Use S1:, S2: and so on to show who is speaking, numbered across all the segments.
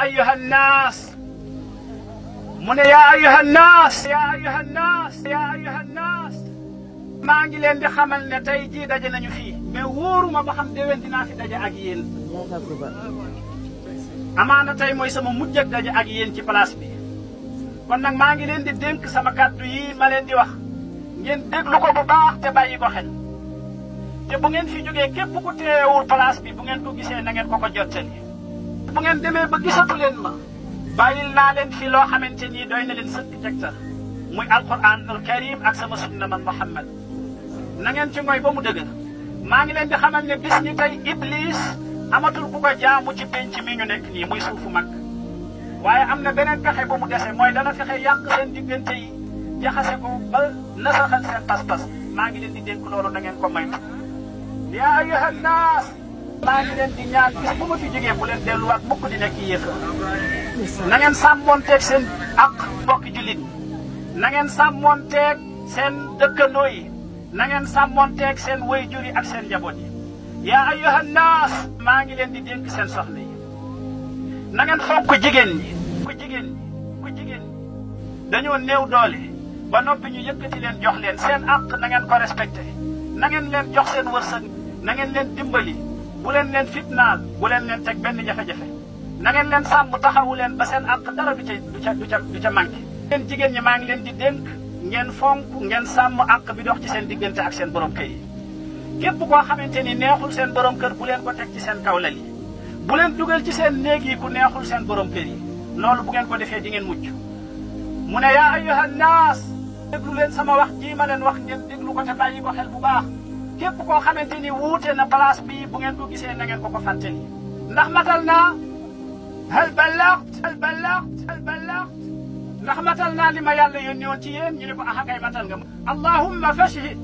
S1: أيها الناس من يا أيها الناس يا أيها الناس يا أيها الناس maa ngi leen di xamal ne tey jii daje nañu fii mais wóoruma ba xam déwén dinaa fi daje ak yéen amaana tey mooy sama mujj ak daje ak yéen ci place bi kon nag maa ngi leen di dénk sama kàddu yi ma leen di wax ngeen déglu ko bu baax te bàyyi ko xel te bu ngeen fi jógee képp ku teewul place bi bu ngeen ko gisee na ngeen ko jottali bu ngeen demee ba gisatu leen ma bàyyil naa leen fi loo xamante ni doy na leen sëkk tegtal muy alquranul karim ak sama sunna man Muhammad na ngeen ci ngoy ba mu dëgër maa ngi leen di xamal ne bis ni tey iblis amatul ku ko jaamu ci penc mi ñu nekk nii muy suufu mag waaye am na beneen pexe ba mu dese mooy dana fexe yàq seen diggante yi jaxase ko ba nasaxal seen pas-pas maa ngi leen di dénk loolu na ngeen ko moytu yaa ayyuha nnaas maa ngi leen di ñaan bis bu ma fi jógee bu leen delluwaat mukk di nekk yéefa na ngeen sàmmoonteeg seen ak mbokki jullit na ngeen sàmmoonteeg seen dëkkandoo yi na ngeen sàmmoonteeg seen waajur yi ak seen njaboot yi yaa ayyuhan naas maa ngi leen di dénk seen soxna yi na ngeen fonk jigéen ñi ku jigéen ñi dañoo néew doole ba noppi ñu yëkkati leen jox leen seen àq na ngeen ko respecté na ngeen leen jox seen wërsëg na ngeen leen dimbali bu leen leen fitnaal bu leen leen teg benn jafe-jafe na ngeen leen sàmm taxawu leen ba seen àq dara du ca manqué leen jigéen ñi maa ngi leen di dénk ngeen fonk ngeen sàmm àq bi dox ci seen diggante ak seen borom kër yi képp koo xamante ni neexul seen borom kër bu leen ko teg ci seen kaw lal yi bu leen dugal ci seen néeg yi ku neexul seen borom kër yi loolu bu ngeen ko defee di ngeen mucc mu ne yaa ayyuha nnaas déglu leen sama wax jii ma leen wax ngeen déglu ko te bàyyi ko xel bu baax képp koo xamante ni wuute na place bii bu ngeen ko gisee na ngeen ko fàttali ndax matal naa hal ballagt ndax matal naa li ma yàlla yónni woon ci yéen ñu ne ko kay matal nga allahumma fashhid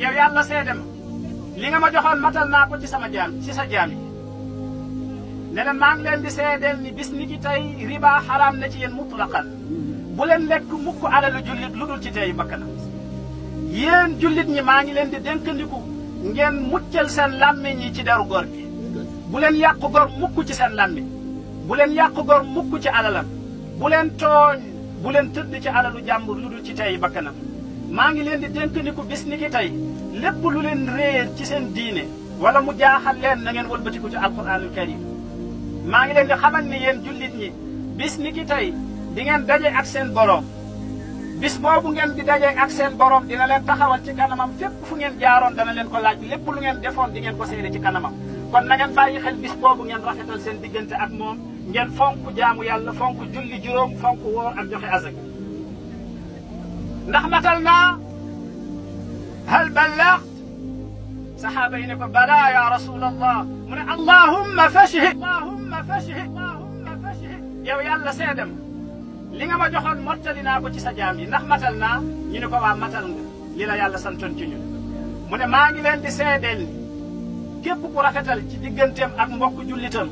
S1: yow yàlla seede ma li nga ma joxoon matal naa ko ci sama jaam ci sa jaam yi ne leen maa ngi leen di seedeel ni bis ni ki tey riba xaraam na ci yéen mutlaqan bu leen lekk mukk alalu jullit lu dul ci teeyu bakkanam yéen jullit ñi maa ngi leen di dénkandiku ngeen muccal seen làmmiñ yi ci deru góor gi bu leen yàq góor mukk ci seen làmmiñ bu leen yàq góor mukk ci alalam bu leen tooñ bu leen tëdd ci alalu jàmbur lu dul ci tey bakkanam maa ngi leen di dénkandiku bis ni ki tey lépp lu leen réer ci seen diine wala mu jaaxal leen na ngeen wëlbatiku ci alquranul karim maa ngi leen di xamal ni yéen jullit ñi bis ni ki tey di ngeen daje ak seen borom bis boobu ngeen di daje ak seen borom dina leen taxawal ci kanamam fépp fu ngeen jaaroon dana leen ko laaj lépp lu ngeen defoon di ngeen ko seede ci kanamam kon na ngeen bàyyi xel bis boobu ngeen rafetal seen diggante ak moom ngeen fonk jaamu yàlla fonk julli juróom fonk woor ak joxe azak ndax matal naa hal ballagt saxaaba yi ne ko balaa ya rasulallah mu ne allahumma fashhid yow yàlla seedem li nga ma joxoon mottali naa ko ci sa jaam yi ndax matal naa ñu ne ko waa matal nga li la yàlla santoon ci ñun mu ne maa ngi leen di seedeel ni képp ku rafetal ci digganteem ak mbokk jullitam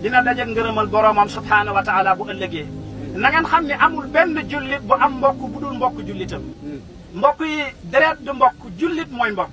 S1: dina daje ngërëmal boromam subhaanahu wa taala bu ëllëgee na ngeen xam ne amul benn jullit bu am mbokk bu dul mbokk jullitam mbokk yi deret du mbokk jullit mooy mbokk